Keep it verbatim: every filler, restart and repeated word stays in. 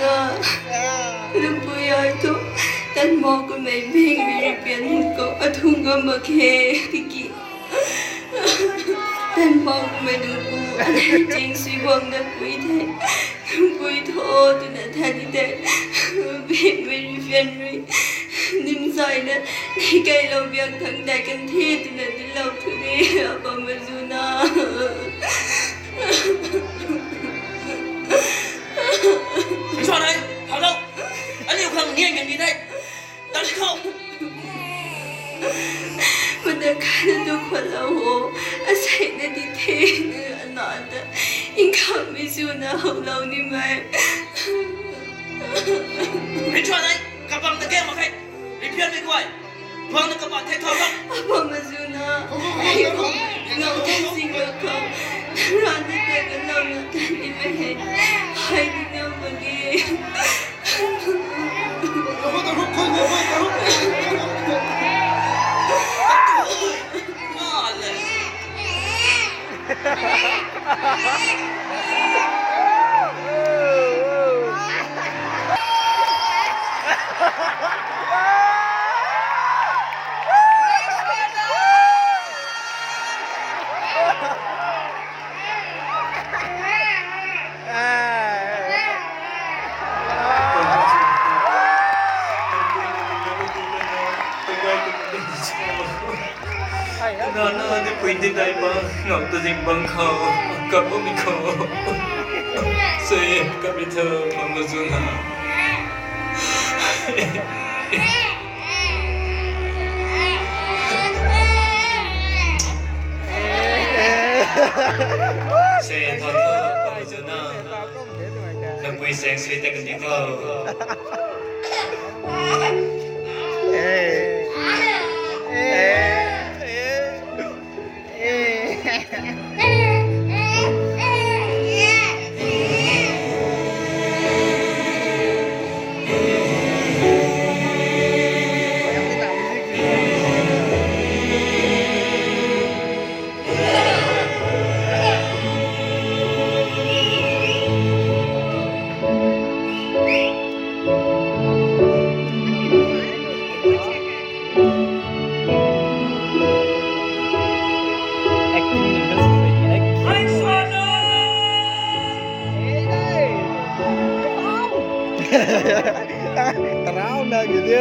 Nangpui ai thu, tanmou kummei bingmei ripian hum khou athung gam mak khe, tiki. Tanmou kummei nangpu, anei ching sui guang dat pui the. Nangpui tho, twna than ni the. Bingmei ripian rui. Nimzaina, nei kailou biak thang dai kan the, twna dilou thu de, apam mazuna. Nchua nai, thau lou. Aniu khang nian kan di tei. Tan khou. Mada khat na tu khwan lou ho. Asei na di the. Ana ta. Inkham mi su na hou lou ni mai. Nchua nai, kabang ta keng mak khe. Ripian mi guay. Guang na kapat the thau lou. Apam mazuna. Hei khou. Ngau ta sing lou khou. Ran na ta kan lou na ta ni mai hei. Hei ni ngau mak ge. Nana, nipui di dai bang, ngau ta zing bang khou, kap bam mi khou. Sei, kap ri tho, mama zuna. Sei, tho tho, mama zuna. Nangpui seng sui ta kan di tho. Tarau na gidi.